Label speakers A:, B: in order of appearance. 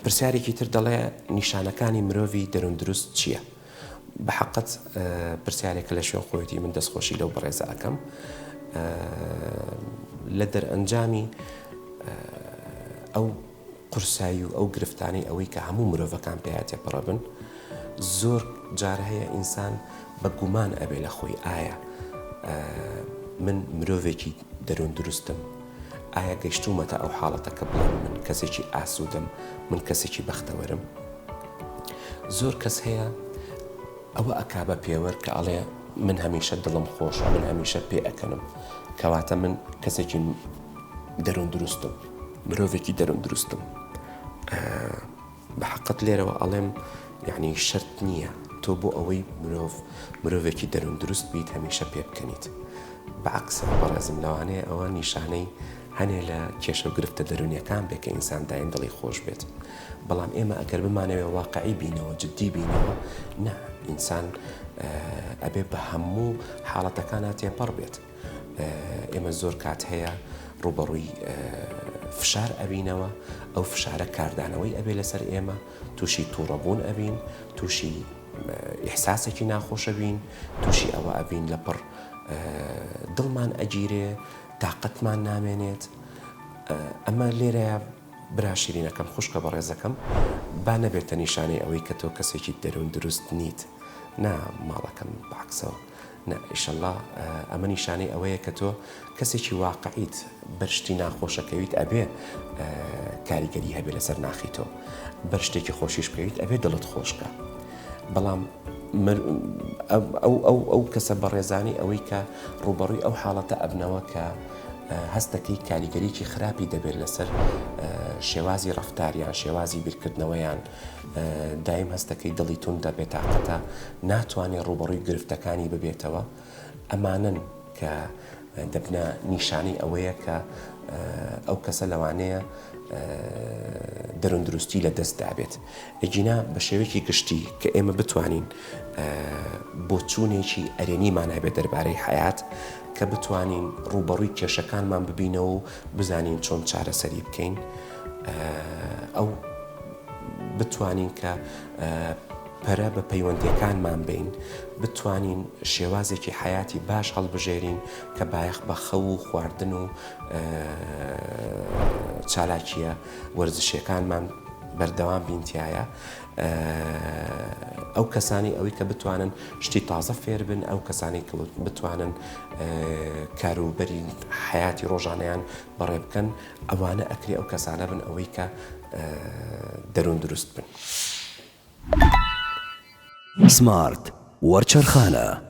A: پرسیارێکی تر دەڵێ نیشانەکانی مرۆڤی دەروون دروست چییە؟ بە حەقت پرسیارێکە لە شوێن خۆیەتی من دەستخۆشی لەو بەڕێزە ئەکەم لە دەرئەنجامی ئەو قورسایی و ئەو گرفتانەی ئەوەی کە هەموو مرۆڤەکان پێیا تێپەڕەبن زۆر جار هەیە ئینسان بە گومان ئەبێ لە خۆی ئایا من مرۆڤێکی دەروون دروستم ئایا گەیشتوومەتە ئەو حاڵەتە کە بڵێم من کەسێکی ئاسوودەم من کەسێکی بەختەوەرم زۆر کەس هەیە ئەوە ئەکا بە پێوەر کە ئەڵێ من هەمیشە دڵم خۆشە من هەمیشە پێ ئەکەنم کەواتە من کەسێکی دەروون دروستم مرۆڤێکی دەروون دروستم بە حەقت لێرەوە ئەڵێم یعنی شەرت نییە تۆ بۆ ئەوەی مرۆڤ مرۆڤێکی دەروون دروست بیت هەمیشە پێ بکەنیت بە عەکسەوە بەڕێزم لەوانەیە ئەوە نیشانەی هەنێ لە کێشە و گرفتە دەروونیەکان بێ کە ئینسان دایم دڵی خۆش بێت بەڵام ئێمە ئەگەر بمانەوێ واقعی بینەوە جدی بینەوە نا ئینسان ئەبێ بە هەموو حاڵەتەکانا تێپەڕ بێت ئێمە زۆر کات هەیە ڕووبەڕووی فشار ئەبینەوە، ئەو فشارە کاردانەوەی ئەبێ لەسەر ئێمە، تووشی تووڕەبوون ئەبین، تووشی ئیحساسێکی ناخۆش ئەبین، تووشی ئەوە ئەبین لەپڕ دڵمان ئەگیرێ، تاقەتمان نامێنێت. ئەمە لێرەیە برا شیرینەکەم، خوشکە بەڕێزەکەم، با نەبێتە نیشانەی ئەوەی کە تۆ کەسێکی دەروون دروست نیت. نا ماڵەکەم، بەعەکسەوە. نا ئیشەڵا ئەمە نیشانەی ئەوەیە کە تۆ کەسێکی واقعیت بەر شتی ناخۆشەکەویت ئەبێ کاریگەری هەبێ لەسەر ناخی تۆ بەر شتێکی خۆشیش بکەویت ئەبێ دڵت خۆشکە بەڵام ئەو ئەو ئەو کەسە بەڕێزانی ئەوەی کە ڕوبەڕووی ئەو حاڵەتە ئەبنەوە کە هەستەکەی کاریگەریی خراپی دەبێت لەسەر شێوازی ڕەفتاریان شێوازی بیرکردنەوەیان دایم هەستەکەی دڵی توندە، بێتاقەتە، ناتوانێ ڕووبەڕووی گرفتەکانی ببێتەوە، ئەمانەن کە دەبنە نیشانەی ئەوەیە کە ئەو کەسە لەوانەیە دەرووندروستی لە دەست دابێت. ئەگینا بە شێوەیەکی گشتی کە ئێمە بتوانین بۆچوونێکی ئەرێنیمان هەبێت دەربارەی حەیات، کە بتوانین ڕووبەڕووی کێشەکانمان ببینەوە و بزانین چۆن چارەسەری بکەین، ئەو بتوانین کە پەرە بە پەیوەندیەکانمان بەین، بتوانین شێوازێکی حەیاتی باش هەڵبژێرین کە بایەخ بە خەو و خواردن و چالاکیە وەرزشیەکانمان بەردەوام بین تیایا ئەو کەسانی ئەوەی کە بتوانن شتی تازە فێر بن ئەو کەسانی کە بتوانن کاروبەری حیاتی ڕۆژانەیان بەڕێ بکەن ئەوانە ئەکرێ ئەو کەسانە بن ئەوەی کە دەروون دروست بن.
B: سمارت وەرچەرخانە.